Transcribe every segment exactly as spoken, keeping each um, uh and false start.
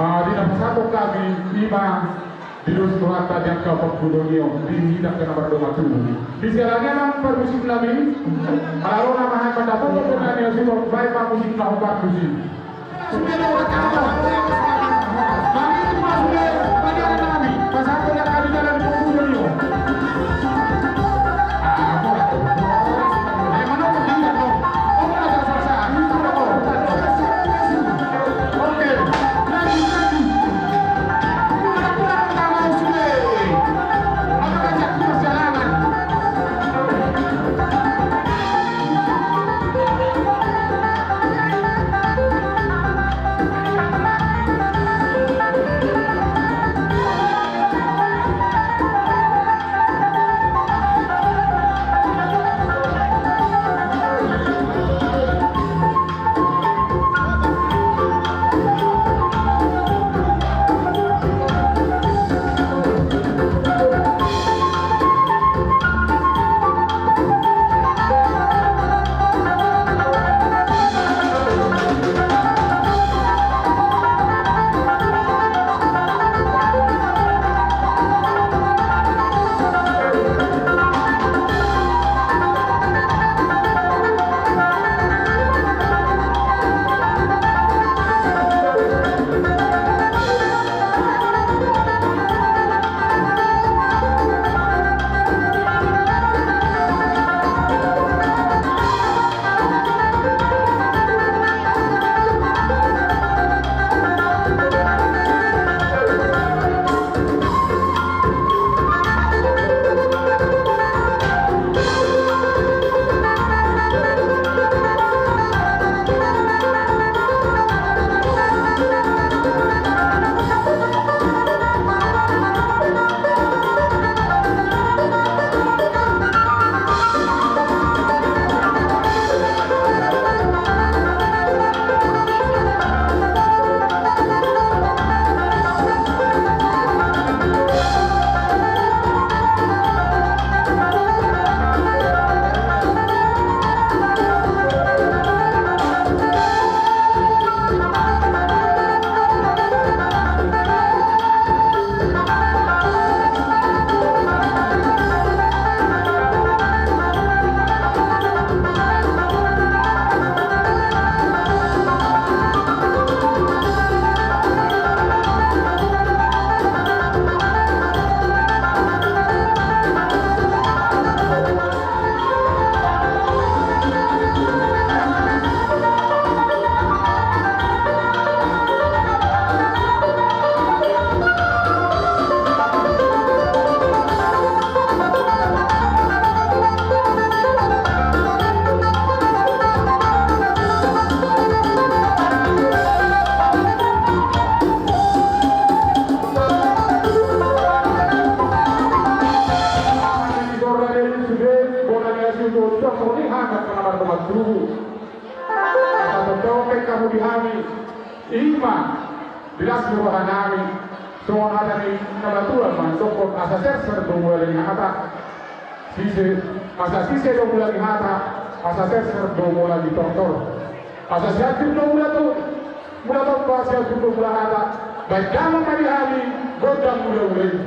Ah, di na pasahathon hami ima, di dos rohanta di angka parpudon i on, di hita angka na mardongan tubu. Di siala ni amang parmusik nami, ala ro nama hami mandapothon na ni asi, baen ma musik na hombar tusi. Sude do hata. Hami ma sude, bagian nami, pasahathon na hami dalan parpudon i on. Sude, bona ni asi, bona ni hami, bona ni hami. Asa tongtong pe hamu di hami, ima di las ni roha nami, songon hata ni natuatua mandokkon asa serser do mula ni hata. Sise, asa sise do mula ni hata, asa serser do mula ni tortor. Asa sianjur do mula tu, mula tompa, sianjur do mula hata, baen damang ma di hami gondang mula mula i.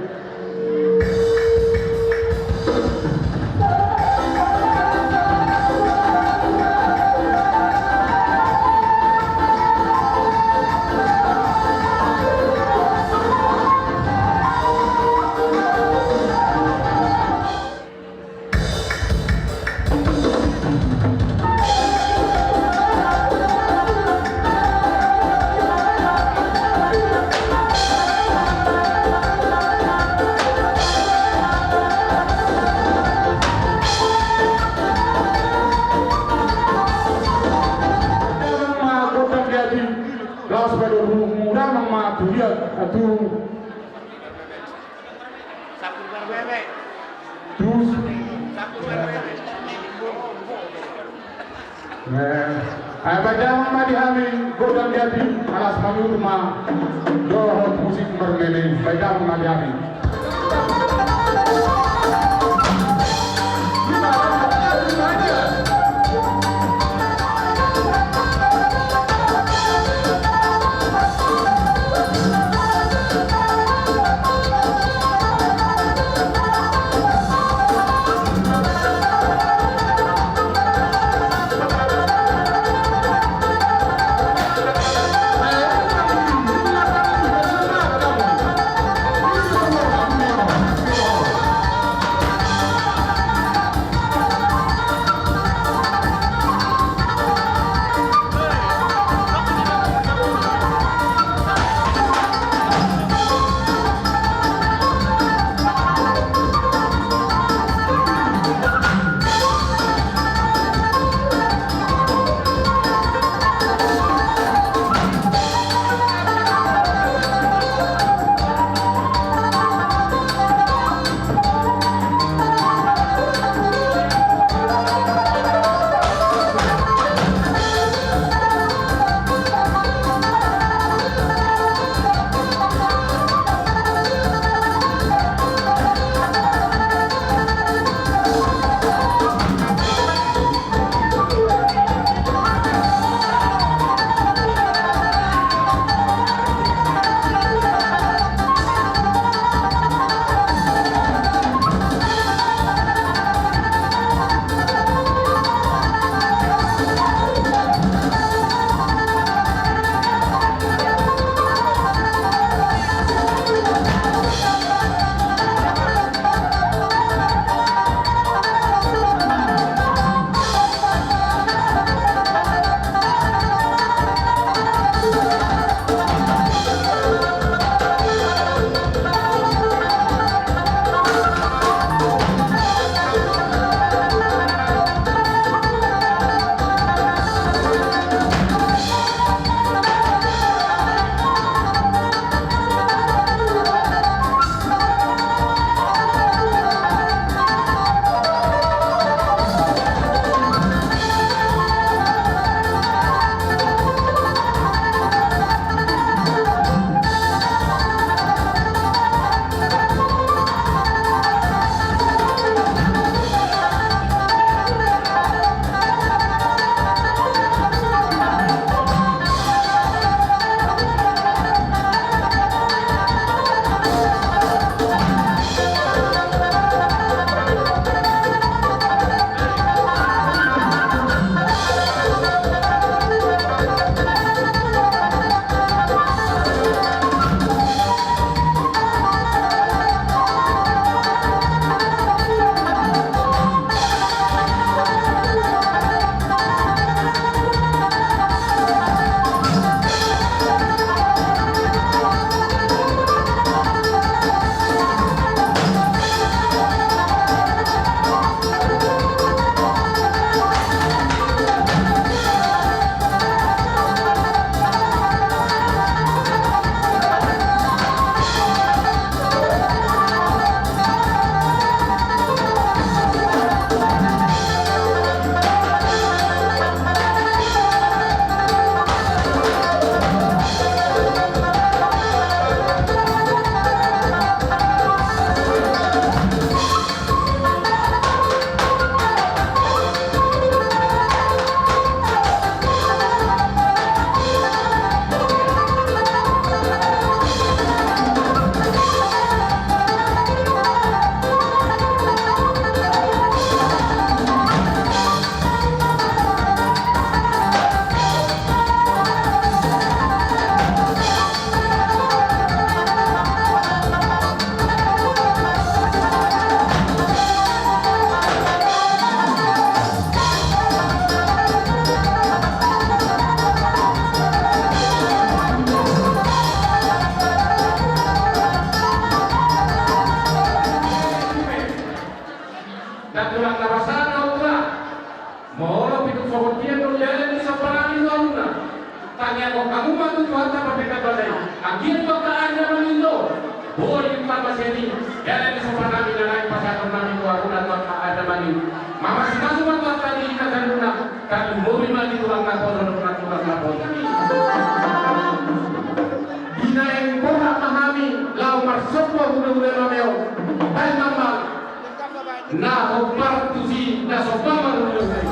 Las pada ruhutmu damang ma tu dia, tu. Tus. Eh, eh, baen damang ma di hami gondang di api, alas manurut ma dohot musik marmele, baen damang ma di hami. Hamu ma tu Tuhanta pardenggan basa i. Anggiat tu angka ari na mangihut, boi di parmaseni, jala di sopa nami na naeng pasahaton nami tu hamuna tu angka ari na mangihut. Mamasumasu ma tu angka ari na mangihut. Tarlumobi ma di tulang na poso dohot tulang na poso. Di na naeng borat ma hami laho marsomba hulahula nami on. Baen ma, Amang, na hombar tusi na somba marhulahula i.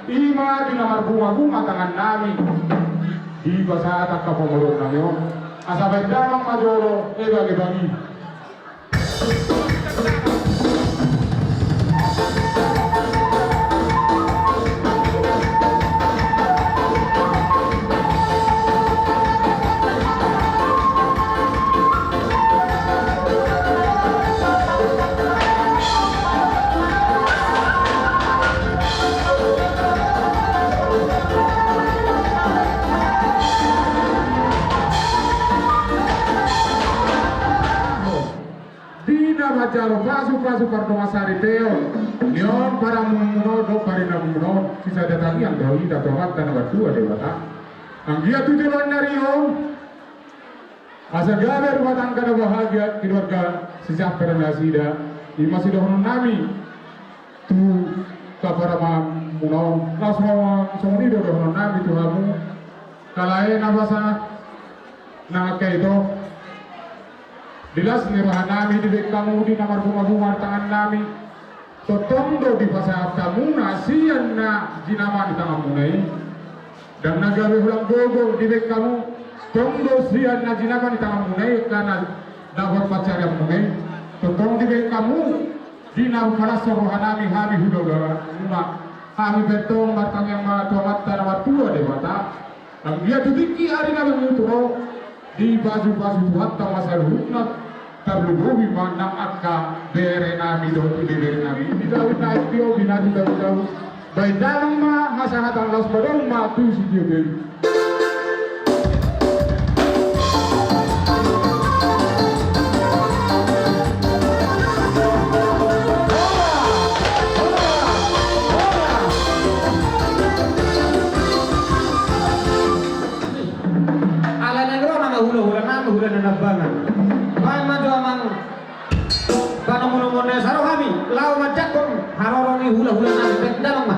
Ima di na marbunga-bunga tangan nami, dipasahat angka pamoruon nami on. Asa baen damang ma jolo, eh, bagi-bagi. Di na manjalo pasu-pasu pardongansaripeon ni on paramuna dohot parindamanamuna on, sisada tangiang do hita tu Amanta na martua Debata. Anggiat tu joloan ni ari on, asa gabe rumah tangga na bahagia, keluarga sejahtera nasida, i ma sidohononnami tu paramuna on. Laos ma songon i do dohononnami tu hamu, kalae na basa nang angka ito. Di las ni rohanami dibaen hamu di na marbunga-bunga di tangannami. Tongtong do dipasahat hamuna sian na jinama ni tanganmuna i. Ndang na gabe holan gogo dibaen hamu. Tong do sian na jinama ni tanganmuna i, angka na dapot pansarianmuna i. Tongtong dibaen hamu di na palas rohanami, hami hulahula muna. Hami pe tong martangiang ma tu Amanta na martua Debata. Anggiat tu tingki ari na mangido ro, dipasu-pasu Tuhanta ma saluhutna, tarlumobi ma nang angka berenami dohot ibeberenami. Di taon na i tio binati tahu-tahu. Baen damang ma hasahatan, laos padomu ma tu sitio-tio i. Ala naeng ro nama hulahulanami, hula na nambangan. Baen ma jo amang panomunomuon na i, asa ro hami laho manjangkon haroro ni hulahulanami. Baen damang ma.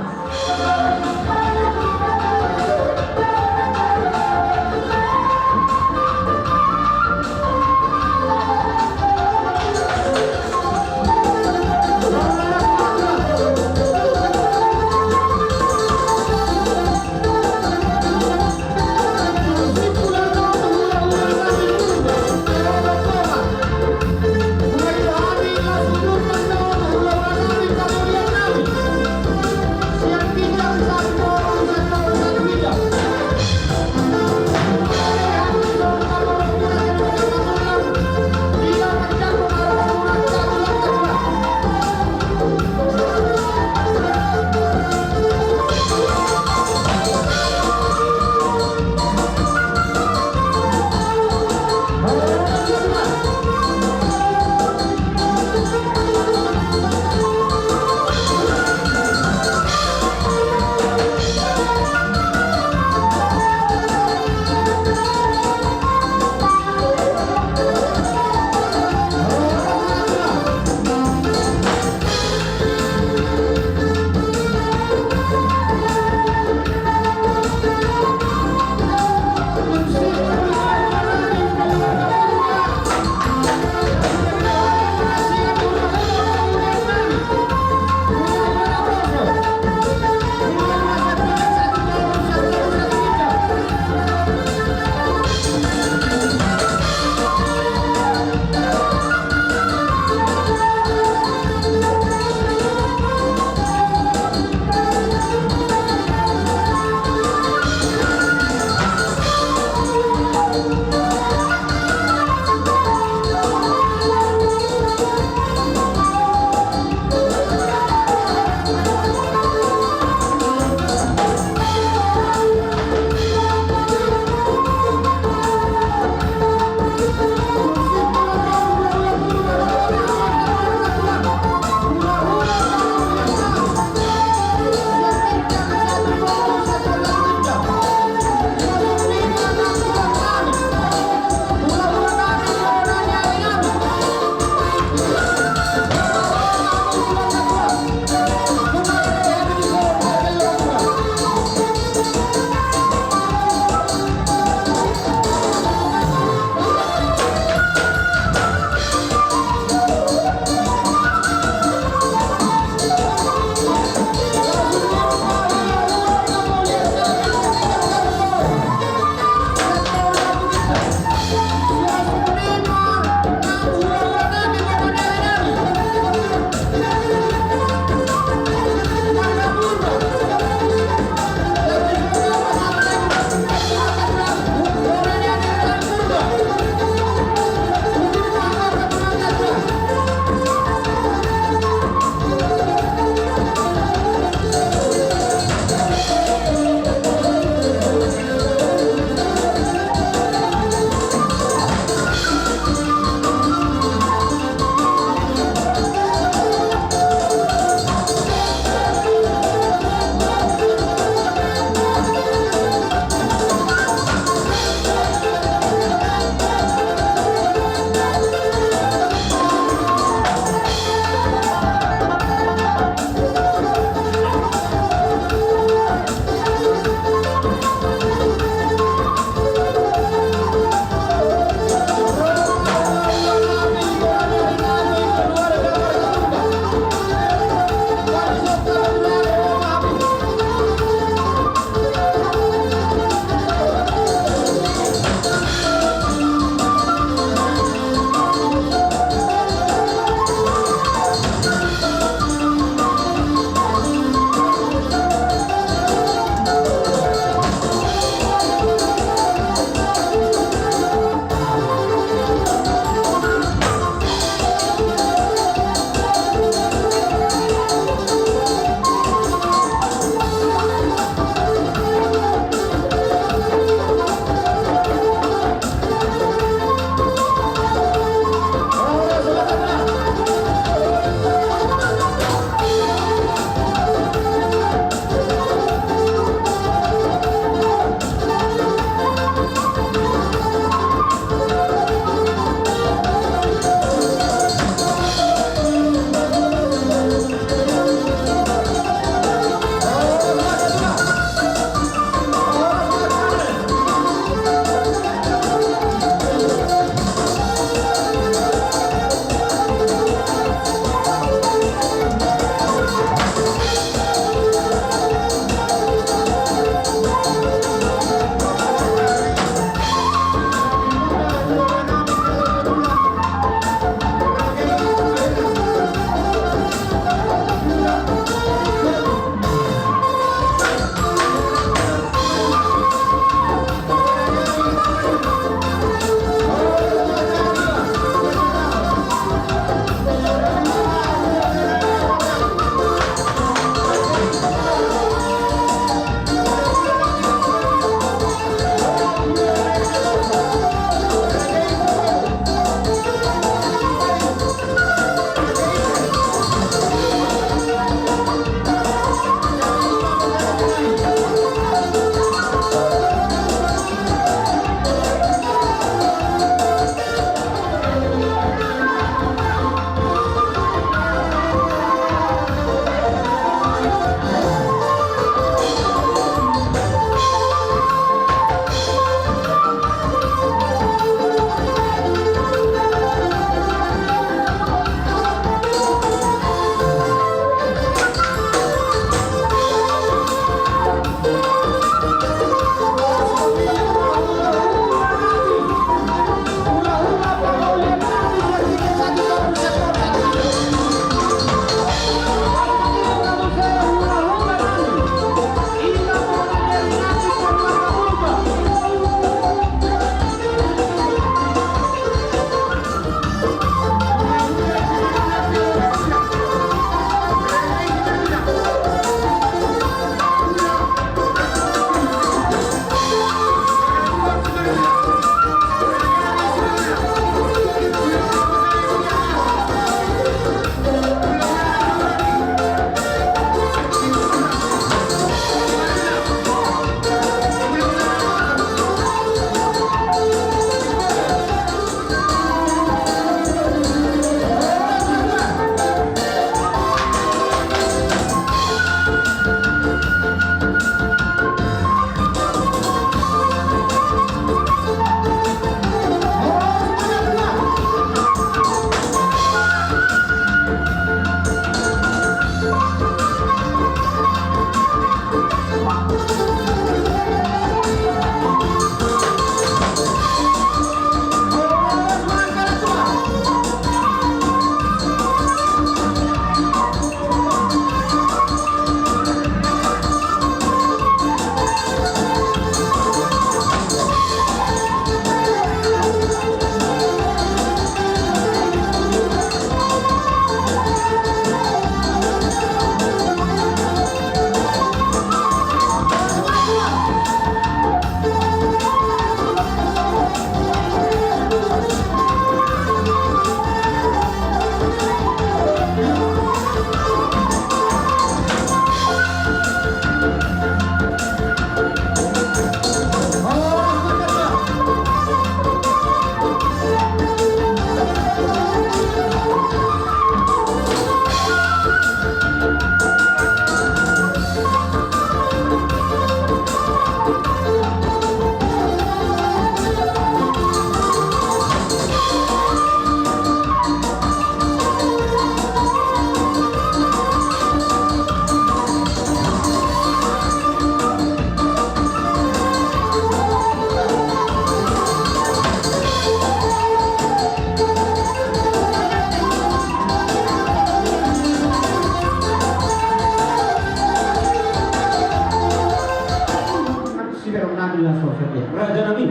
Raja nami,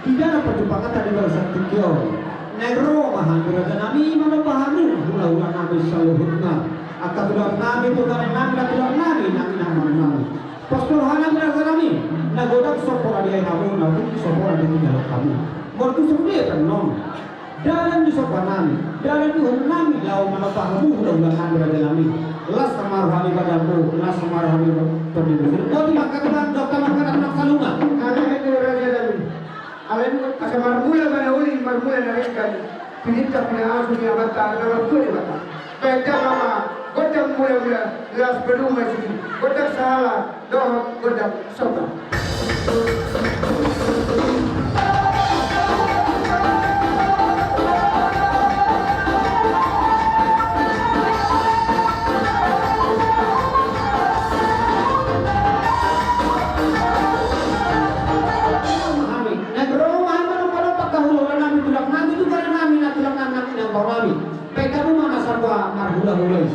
di dalam perjumpaan tadi pada saat itu, naeng ro ma hami raja nami, manopa hamu hulahula nami saluhutna, angka tulang nami, tulang nami, tulang nami, nami, nami, nami. Pos tu roha nami raja nami, na godang so pola diae hamu, na tung so pola ditinggal hamu. Molo tung songon i pe annon. Dalan ni somba nami, dalan ni uhum nami, laho manopa hamu hulahula nami raja nami. Las ma roha ni badanmu, las ma roha ni tondinmu. Boti ma angka tulang, dohot ma angka tulang saluhutna. Alai raja nami. Alai asa marmula ma na uli, marmula na ringkot. Pinangido pinasu ni amanta na martua Debata. Baen damang ma gondang mula-mula, las paduka ma i, gondang sahala dohot gondang somba. Nami, naeng ro ma hami manopa-nopa angka hulahula nami, tulang nami, tulang nami, na tulang nami, nami, nami, nami. Baen hamu ma na satua marhulahula i.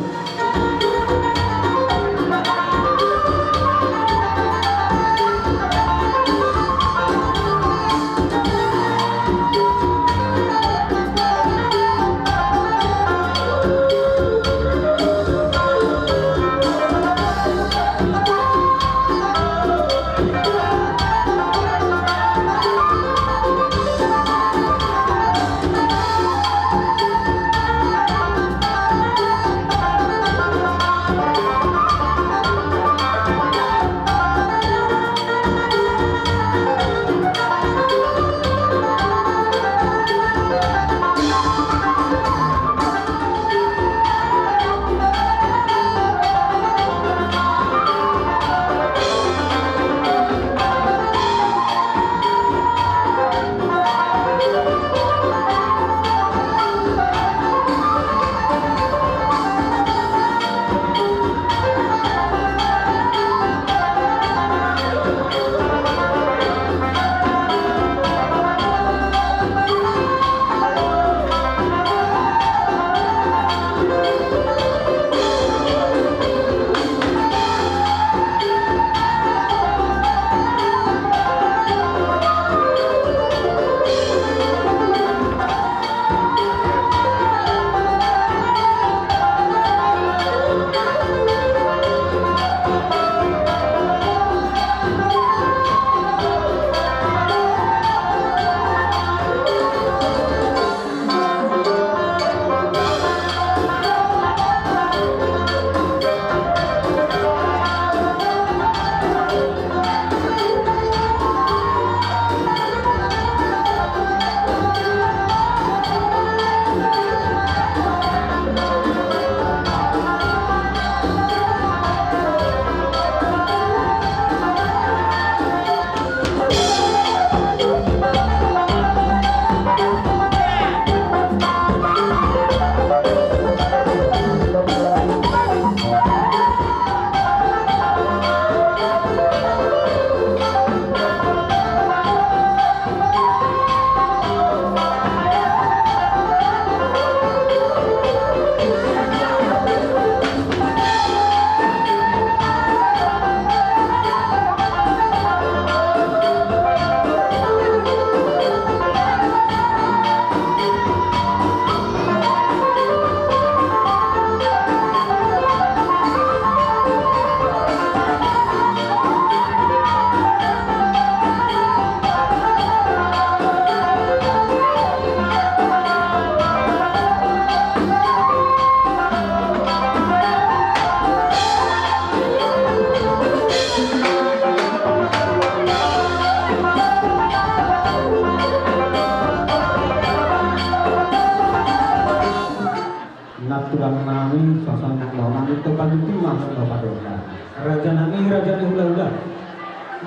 Na tulang nami, songon i na tulang nami, tu pagi tima, tu pagi tima. Raja nami, raja ni hulahula.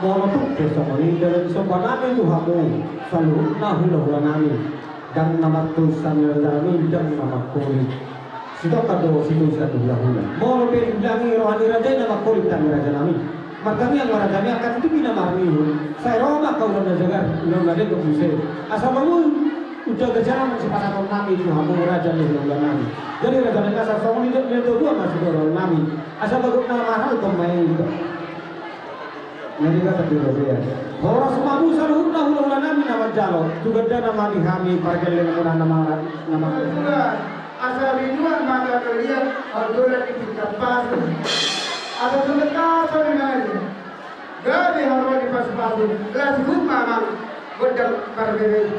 Molo tung pe songon i, dalan ni somba nami tu hamu saluhutna hulahula nami. Ndang na martusan raja nami, ndang na marholi. Sitongka do situsan hulahula. Molo pe diulangi roha ni raja i na marholi, tangi raja nami. Martangiang ma raja nami, angka tutu pe na marnihut. Sai ro ma angka ulaon na jagar, ulaon na denggan muse. Asa boi unjaga jalang sipasahaton nami tu hamu raja ni hulahula nami. Jadi raja nami, asa songon i do, nidok dua ma sude roha nami. Asa bagot na marhalto ma i. Nari kata di robean. Horas ma muse saluhutna hulahula nami na manjalo, tu gandana ma di hami pargelleng muna na mara na mara. Asa binuat ma na liat, anggo na di tingkat pasu. Asa sudah kasar di mana dia? Gabe haru di pasu-pasu, las rumah mang, godang parbebe.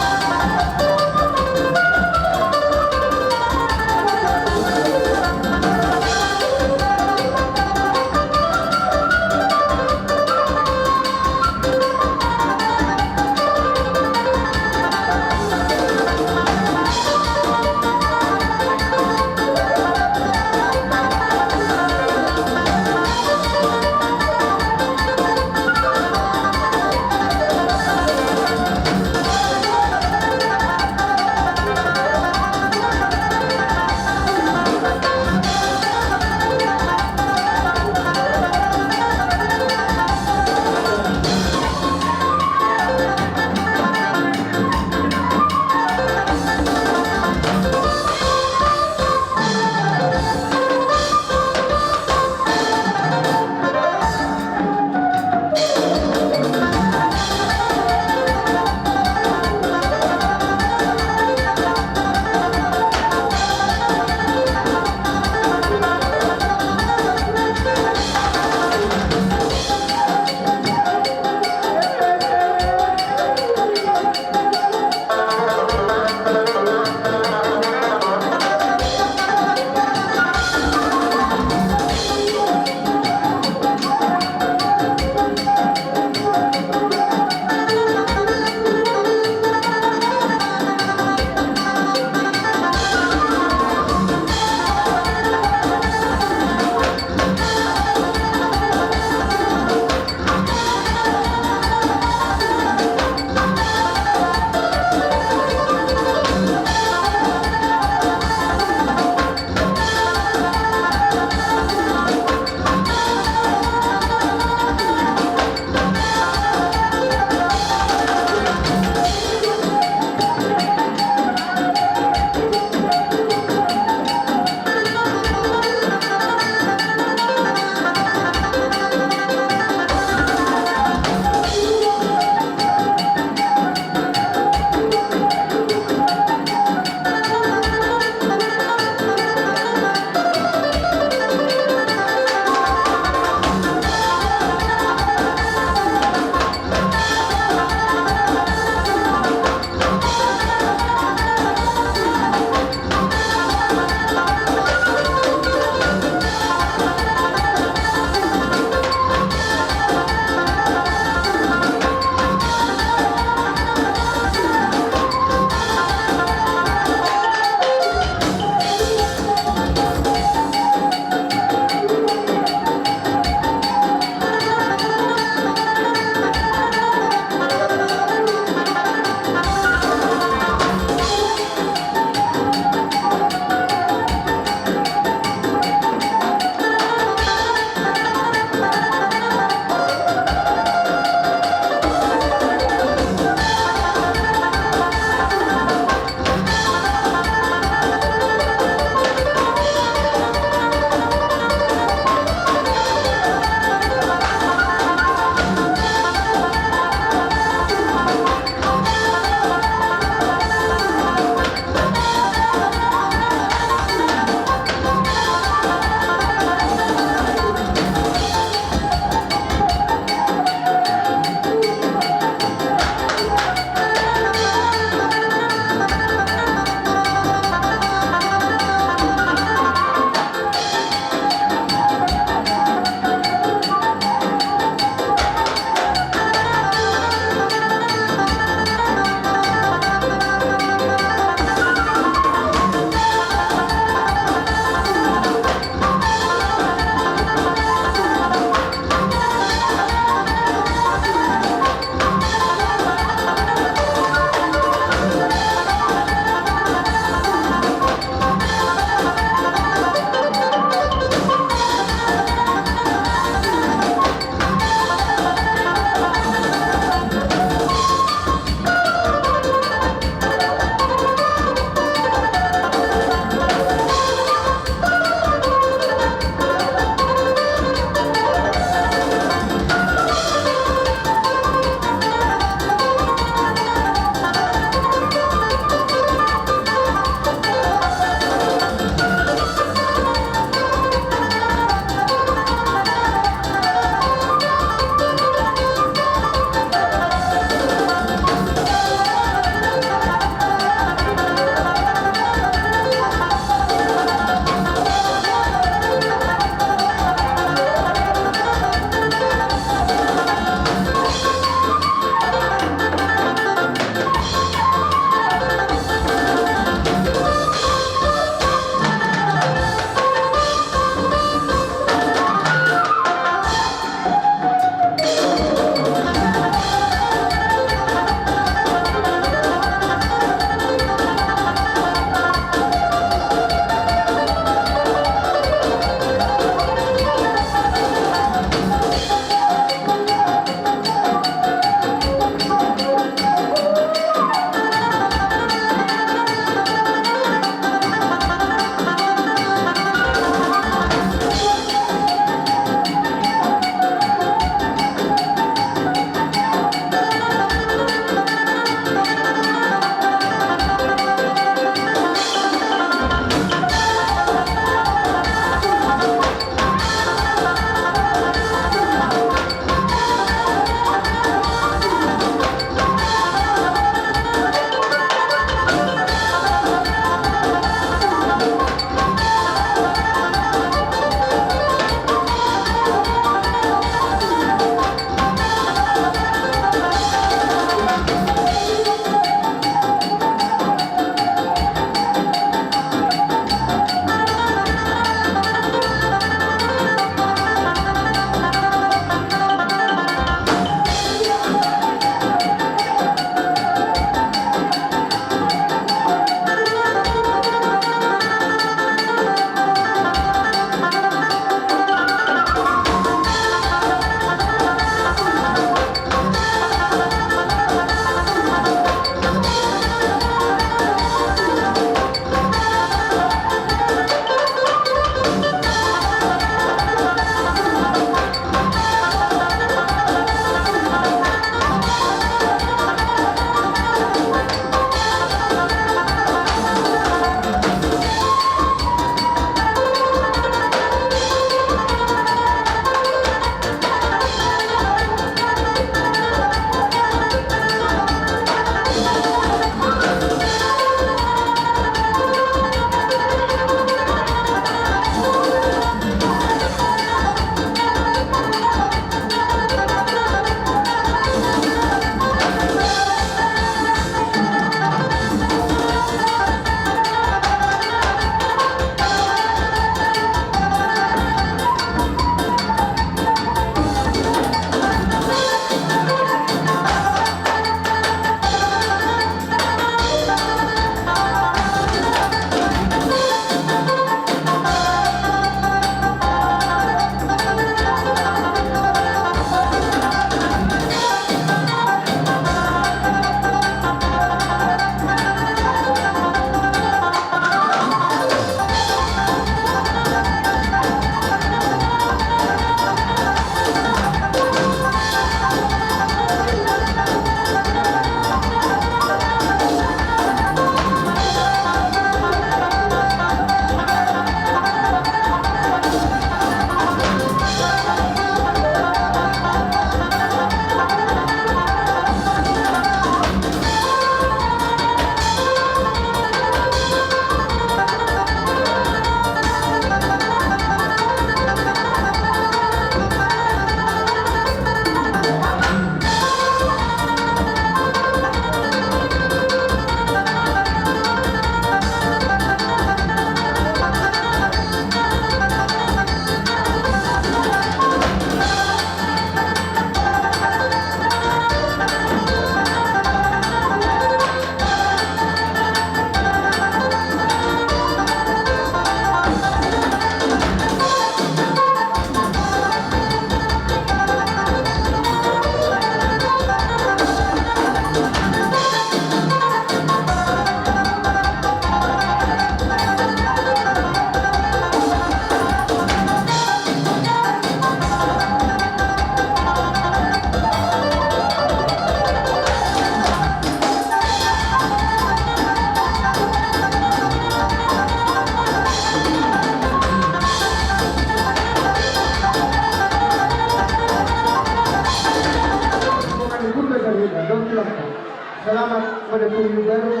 Selamat pada pemilu baru.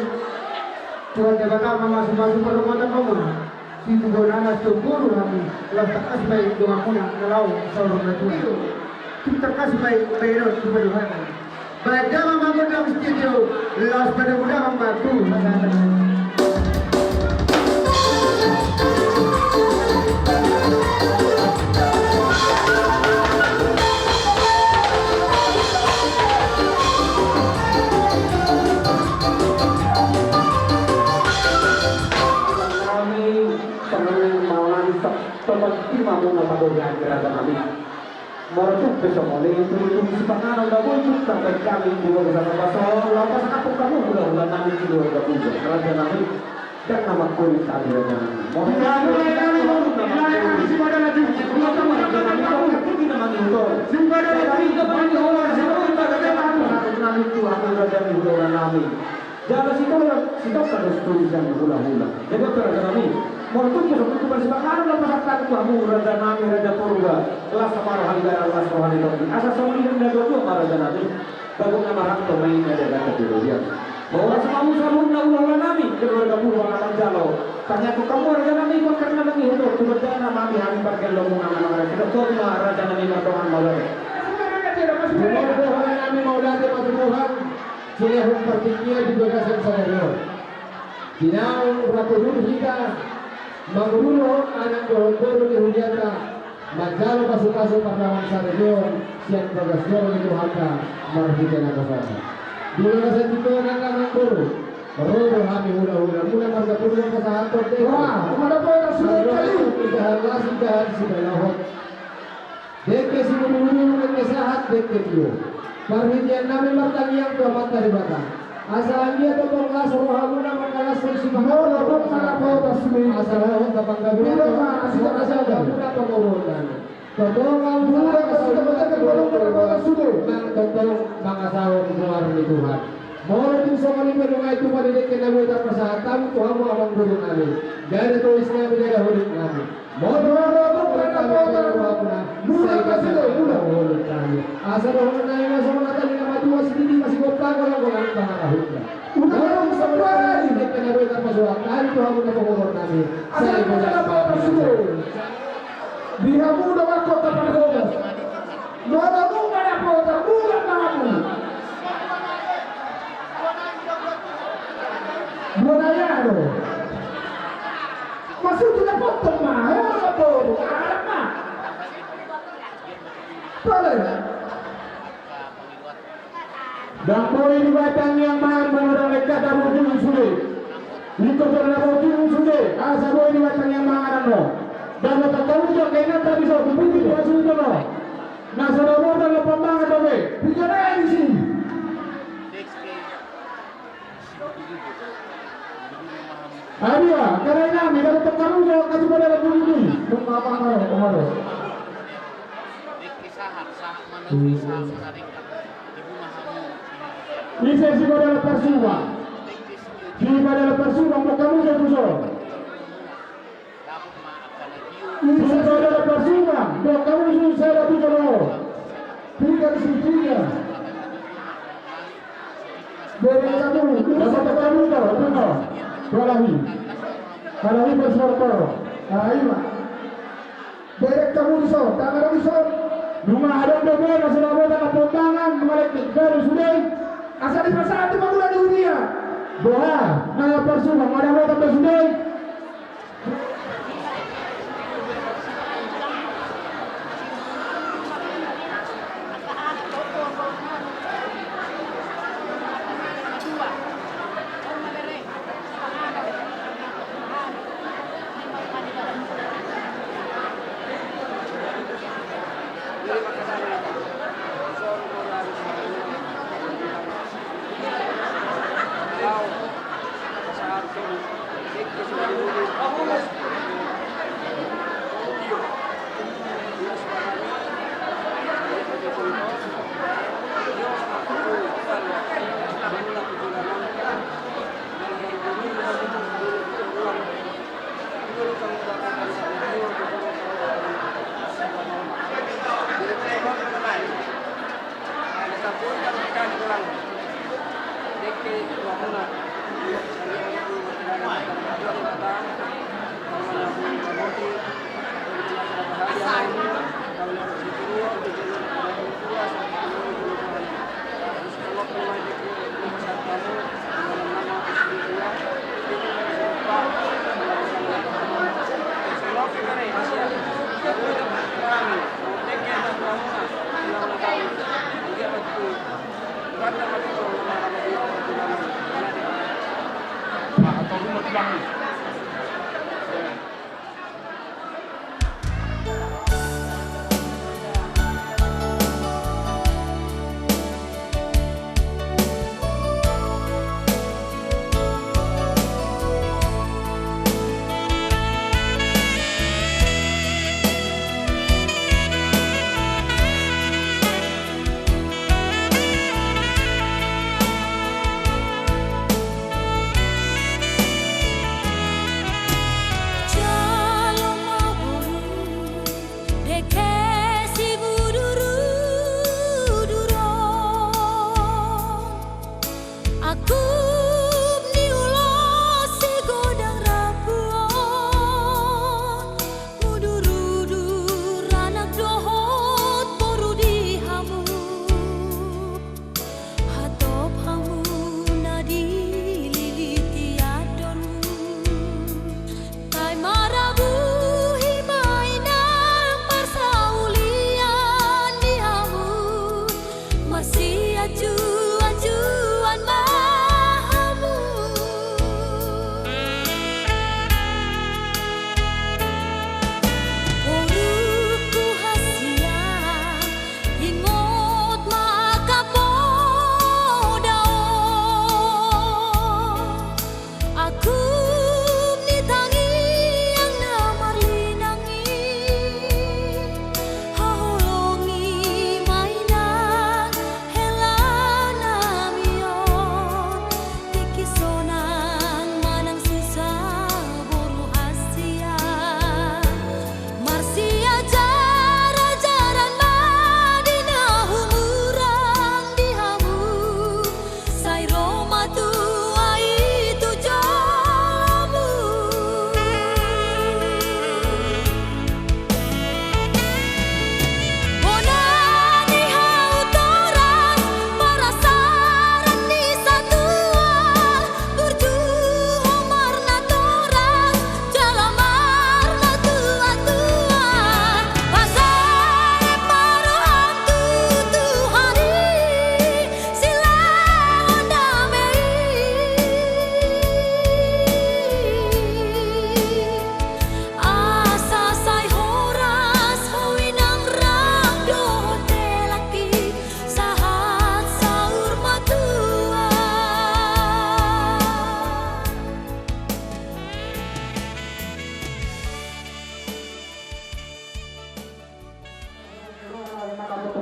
Tuhan Debata mamasu-masu parompuan hamuna. Situtu do na las tu boru hami, laos tangkas ma i donganmuna na laho saur matua. Tung tangkas ma i bahenon tu paduahon. Baen damang ma gondang studio, laos padangu damang ma tu pasahaton. Nami, songon i ma nami, sop, sopan tima muna pagohi anggi raja nami. Molo tung pe songon i, tutu sipanganon na boi tung tarbaen hami di bagasan ombas on, laho pasahathon hamu hula-hula nami di luar gabuja, raja nami. Ndang na mangkuling hami raja nami. Molo tung pe songon i, tutu na mangkuling. Raja nami, raja nami, raja nami, raja nami, raja nami. Jala sitongka, sitongka do situtu sian hula-hula. Jadi, raja nami, molo tung pe songon i, tutu parsipanganon na pasahat hami tu hamu raja nami, raja Purba, las ma roha ni dara, las roha ni tondi. Asa songon i ninna dua-dua ma raja nami. Bagok na marhata ma i na dagata di rodia. Mauras ma hamu saluhutna hula-hula nami, keluarga Purba na manjalo. Tangiangkon hamu raja nami, pangkar na mangihut on, tu bondana ma hami, hami pargellomu na mangarasi. Dohot ma raja nami, mardongan ma ulaon. Mardongan ma ulaon, mardongan ma ulaon. Silehon partingkian di bagasan sadari on. Di naung rap hudul hita, mangurupi anak dohot boru ni hurianta, manjalo pasu-pasu pardongansaripeon sian bagas joro ni Tuhanta marhite na poso. Di bagasan tingki on, amang boru, ro do hami hula-hula muna marga Purba pasahathon. Wah, umada pota sudah kali. Indahan las, indahan sibalohon. Dengke simudurudur, dengke sahat, dengke tio. Parhitean nami martangiang tu Amanta Debata, asa anggiat tongtong las rohamuna mangalashon sipanganon. Asa lohot ma panggabean, asa lohot ma panggabean. Tongtong mangasahon goar ni Tuhan. Molo tung songon i pe, nunga i tupa ni dengke na boi tarpasahat hami tu hamu, amang boru nami. Ndada tois nami, ndada holit nami. Molo tung pe na potar, mula ma sude, mula. Asa dohonon nami ma songon hata ni na matua: Sititi ma sigompa, golang-golang pangarahutna. Molo tung songon i pe, nunga i tupa ni dengke na boi tarpasahat hami tu hamu, amang boru nami. Asa dohonon nami ma songon hata ni na matua: Sititi ma sigompa, golang-golang pangarahutna. Di hamu do mangkota parhobas. Molo tung pe na potar, mula ma hamu. Bona ia do. Maksudna potong ma, ora boru, alam ma. Boleh. Ndang boi dibaen tangiang mangan molo ndang lekat na boi tinggi sude. Ingkon so na boi tinggi sude, asa boi dibaen tangiang mangan annon. Ndang na tangkaluja kaina tadi so, bibit di hasilna no. Na so na boi ndang na pambangan dope. Piga na edisi. Adia, angka dainang, ndang na tangkaluja, kasi pada lagu ini. Tung apa maro, maro. Ise si Badala Parsuba? Si Badala Parsuba, makamu sa tuso. Si Badala Parsuba, makamu sa tuso. Tiga si tiga. Beri kamu, dapat kamu tahu, tahu. Balahi. Balahi Parsuba. Ah, ima. Berek hamu dison, tama do dison. Nunga adong dope na so na boi na pambangan, nunga lekat baru sude. Asa dipasahat tu pangula ni huria. Boha, na Parsuba, nunga adong dope sude.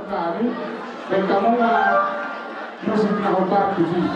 Kami, dan kamu nggak musik na hombar tujuh.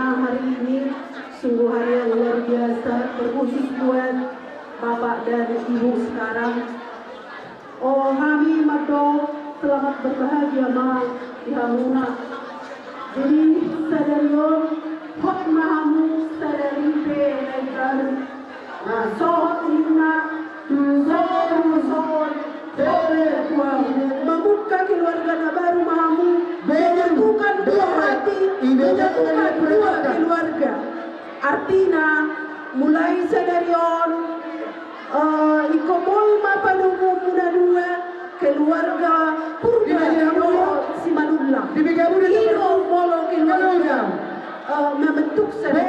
Hari ini sungguh hari yang luar biasa, terkhusus buat Bapak dan Ibu sekarang. Oh, hami mandok selamat berbahagia ma di hamuna. Jadi sadari on, hot ma hamu sadari pe na imbaru. Sohot ninna, sohot, sohot. Mamungka keluarga na baru ma hamu, menyatukan dua hati, menyatukan dua keluarga. Artina, mulai sadari on, eh, ingkon boi ma padomuonmuna dua, keluarga Purba dohot Simanullang. I do molo keluarga, eh, membentuk sada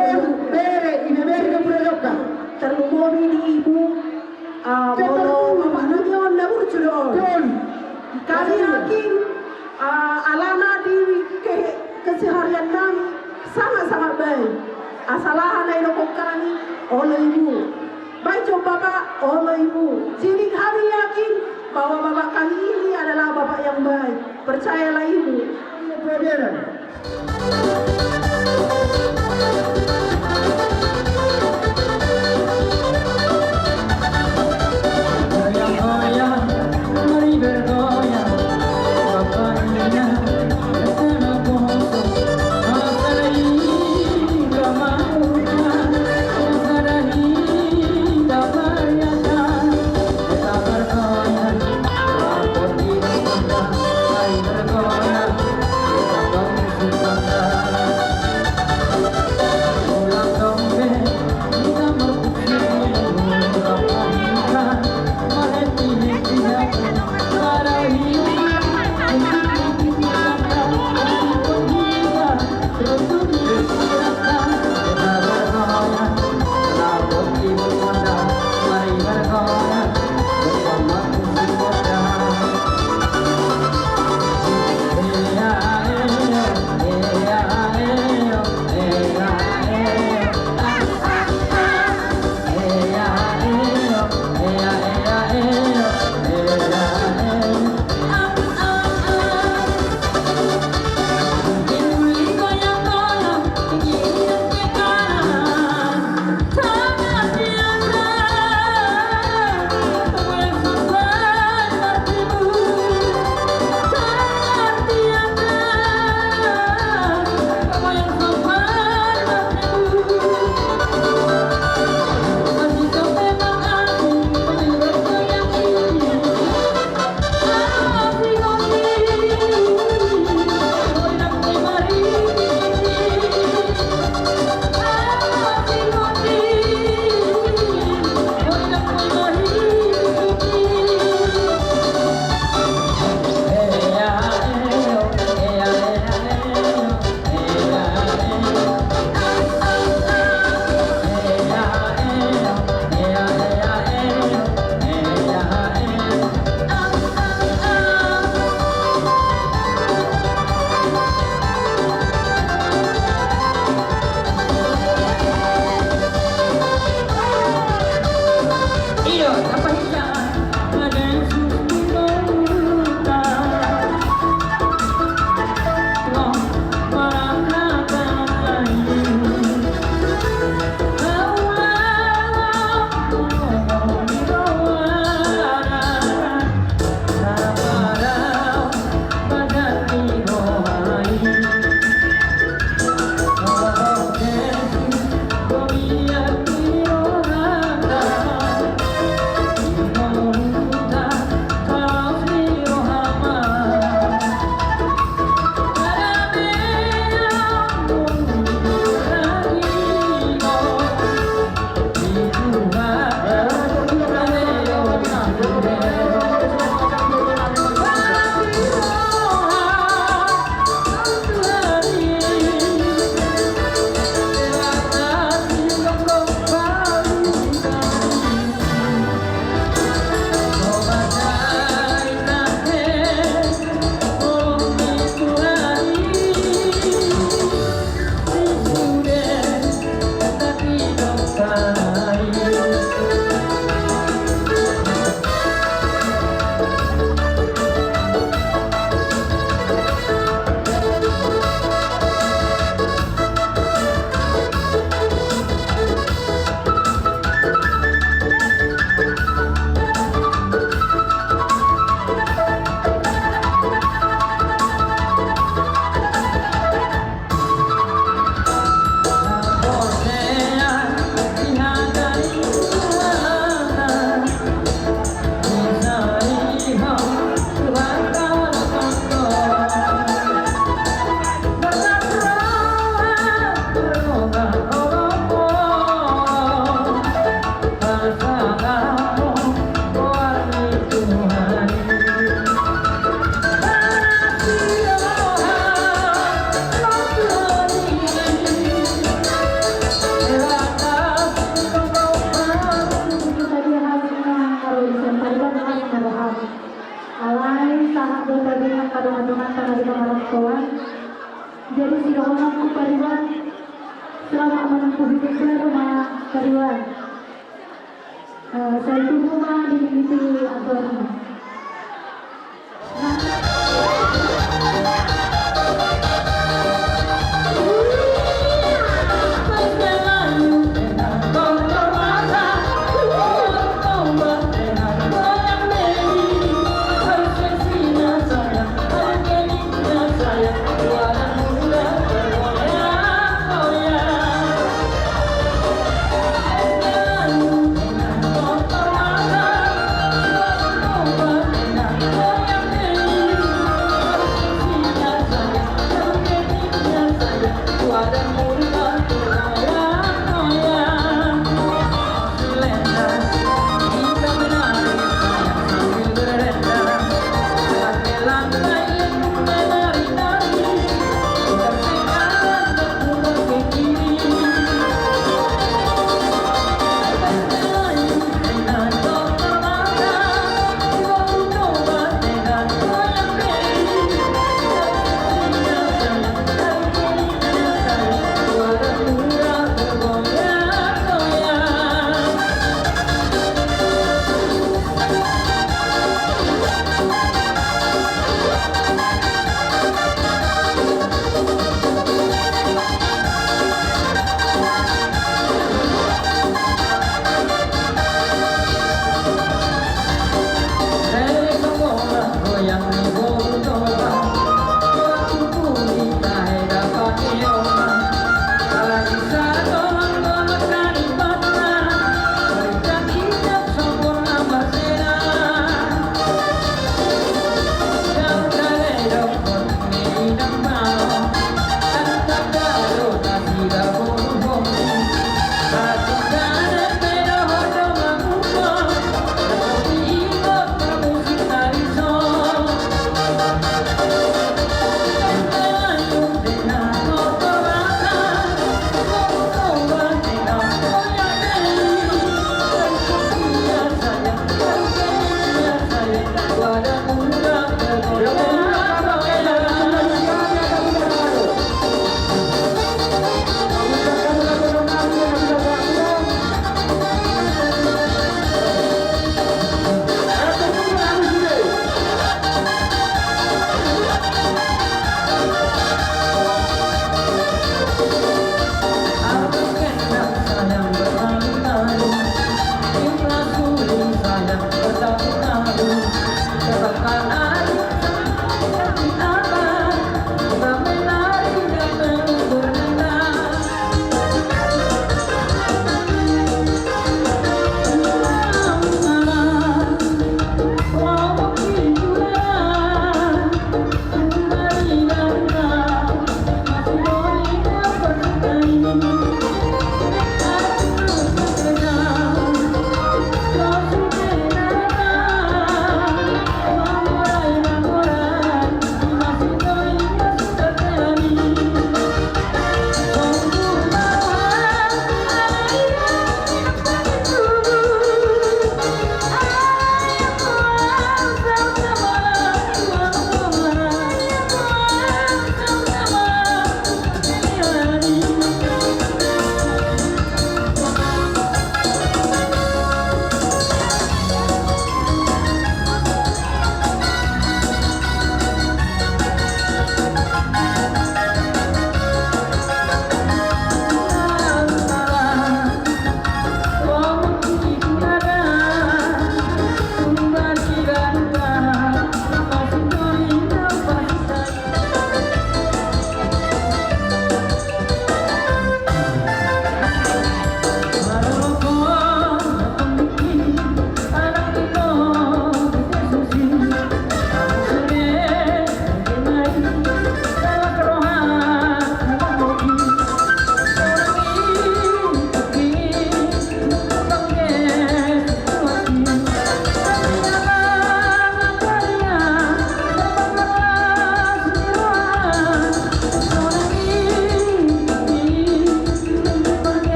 keluarga. Tarlumobi di ibu, eh, molo bapak nami on na burju do on. Hami yakin, eh, alana di ke-, keseharian nami sangat-sangat baik. Asal aha na idokkon hami, olo ibu. Baik jo bapak, olo ibu. Jadi hami yakin bahwa bapak kami ini adalah bapak yang baik. Percayalah ibu. Selamat menempuh hidup baru ma, Pak Iwan. Eh, saya tunggu ma di, di, di, apa,